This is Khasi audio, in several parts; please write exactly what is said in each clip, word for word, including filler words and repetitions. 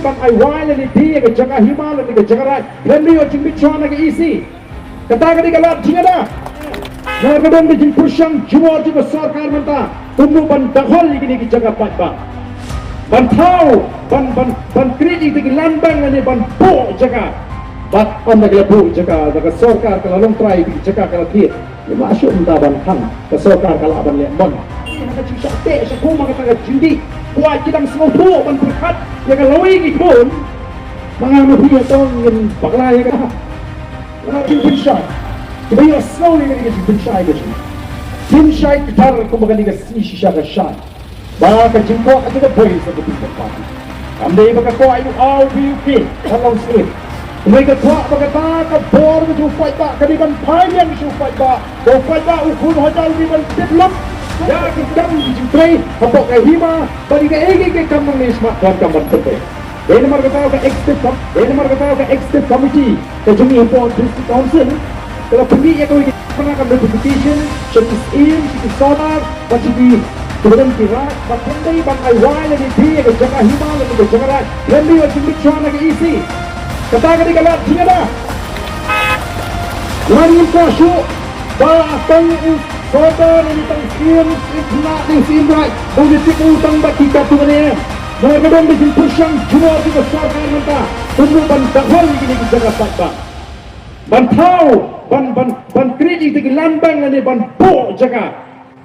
Ban ai wai lane die ïa ka jaka hima lane ka jaka raid, hynrei ïoh jingmut shuwa na ka E C. Kata ka dei ka lad jingada. Namar ka don ka jingpyrshang jubor jong ka sorkar mynta kumno ban dahol ïa kine ki jaka paidbah, ban thaw, ban ban ban create ïa ki land bank lane ban buh jaka. Bad ynda ka la buh jaka da ka sorkar ka la long trai ïa ki jaka ka la thied. Ngim lah shuh mynta ban khang ka sorkar ka lah ban leh mon. Ha ka jingshah teh shah kum ha kata ka jingdih, kwah ki dang sngewthuh ban pyrkhat ïa ka lawei ki khun. Ma nga ma phi ha tong ngin bakla ïa ka. Nga pynshai kiba ïohsngew ïa ka jingpynshai ka jingpynshai ktar kumba kane ka sngi shisha ka shai. Ba ka jingkwah ka jong ka Voice of the People Party kam dei ba ka kwah ïa u aw ïa u kynthei ka long sngewsih. Kumba ka kwah ba kata ka bor ka jong u paidbah ka dei ban phai biang sha u paidbah. Ba u paidbah u khun u hajar u dei ban tip lut ïa ki kam ki jingtrei hapoh ka hima. Ba dei kaei kaei ka kam nangne smat donkam ban pynbeit. Dei namar kata ka executive com-, dei namar kata ka executive committee ka jong i hapoh District Council ka la pynmih ïa kawei ka jingpynbna ka notification sha ki syiem, sha ki sordar bad sha ki, kiba don ki raid, ba hynrei ban ai wai lane die ïa ka jaka hima lane ka jaka raid, hynrei ïoh jingmut shuwa na ka E C. Kata ka dei ka lad jingada. Namar ngim kwah shuh ba tang u sordar ne tang syiem, syiem khynnah ne syiem raid ba u ïatip u tang bad ki katto katne em. Namar ka don ka jingpyrshang jubor jong ka sorkar mynta kumno ban dahol ïa kine ki jaka paidbah, ban thaw, ban ban ban create ïa ki land bank lane ban buh jaka.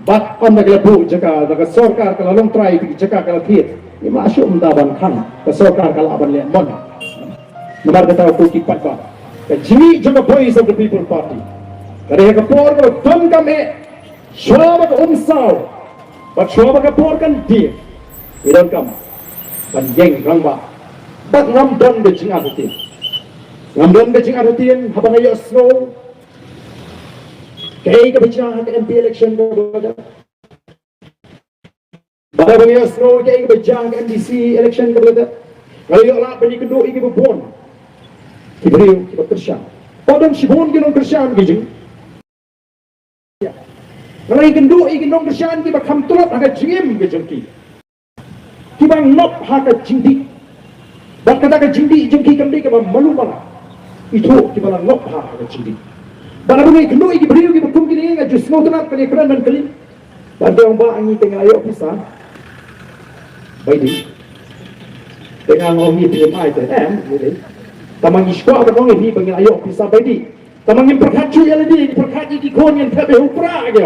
Bad ynda ka la buh jaka da ka sorkar ka la long trai ïa ki jaka ka la thied. Ngim lah shuh mynta ban khang ka sorkar ka lah ban leh mon. Namar kata ko ki paidbah, ka jingmih jong ka Voice of the People Party ka dei ha ka por kaba donkam eh, shuwa ba ka umsaw bad shuwa ba ka por kan dieng, ngi donkam ban ïeng rangbah. Bad ngam don ka jingartatien, ngam don ka jingartatien haba nga ïohsngew kaei kaba jia ha ka M P election kaba la dep, bad haba nga ïohsngew kaei kaba jia ha ka M D C election kaba la dep. Nga la ïoh lad ban ïakynduh ïa kiba bun ki briew kiba kyrshan. Pat don shibun ki nongkyrshan ki jong, nga la ïakynduh ïa ki nongkyrshan kiba kham tlot ha ka jingim ka jong ki, kiba ngop ha ka jingdih. Bad kata ka jingdih jong ki kam dei kaba malu mala. Ithuh kiba la ngop ha ka jingdih. Bad haba nga ïakynduh ïa ki briew kiba kum kine nga ju sngewtynnat, ka dei kren ban kylli. Bad ki ong ba ngi te ngi la ïoh pisa bai dih. Te nga ong ngi te ngi mai te em ngi dei. Tangba ngi shu kwah ban ong ïa ngi ba ngi la ïoh pisa bai dih. Tangba ngim pyrkhat shuh ïa lade, ngi pyrkhat ïa ki khun, ngin thep ïa u pra ïa ki.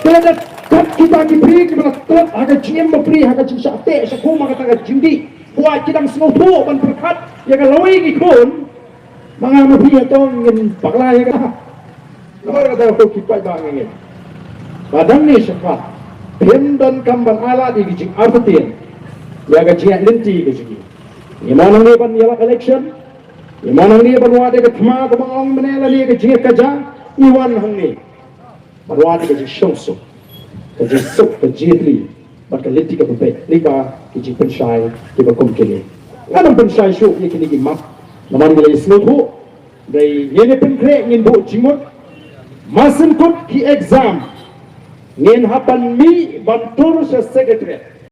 Te lada kat kita ki briew kiba la tlot ha ka jingim bapli, ha ka jingshah teh shah kum, ha kata ka jingdih, kwah ki dang sngewthuh ban pyrkhat ïa ka lawei ki khun. Ma nga ma phi ha tong ngin bakla ïa ka. Namar kata ko ki paidbah, nga ngeit ba dang ne shakhmat phim donkam ban ailad ïa ki jingartatien ïa ka jingïaid lynti ka jong ngi. Ngi mon hangne ban ïalap election, ngi mon hangne ban wad ïa ka thma kaba nga ong mynne lane ïa ka jingïakajia. Ngi wan hangne ban wad ïa ka jingshongsuk, ka jingsuk, ka jingïatylli bad ka lynti kaba beit lyngba ki jingpynshai kiba kum kine. Ngam pynshai shuh ïa kine ki map namar ngi la ïasngewthuh. Dei ngin ïa pynkhreh, ngin buh jingmut. Mar syn kut ki exam ngin hap ban mih ban tur sha secretariat.